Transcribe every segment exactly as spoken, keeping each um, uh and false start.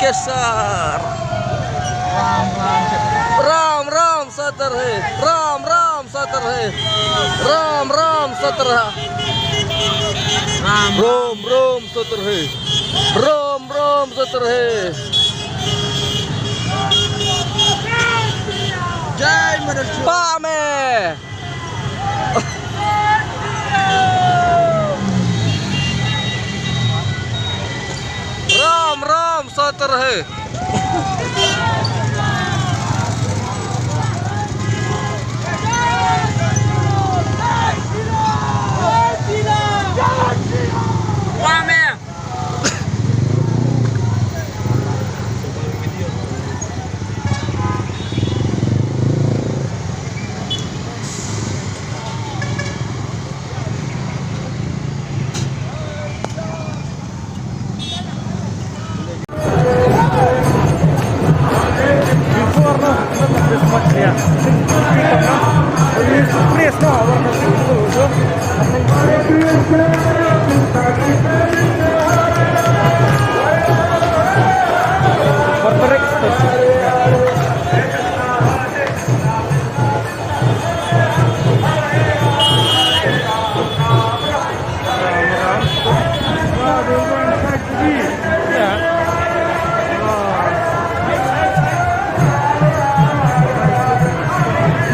Kesar. Ram ram satar hai. Ram ram satar hai. Ram ram satar hai. Ram ram satar hai. Ram ram satar hai. Jai Mother Church. Pame. Ram ram satar hai. Pame.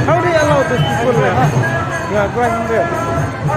How do you allow these people there? Yeah, go ahead there.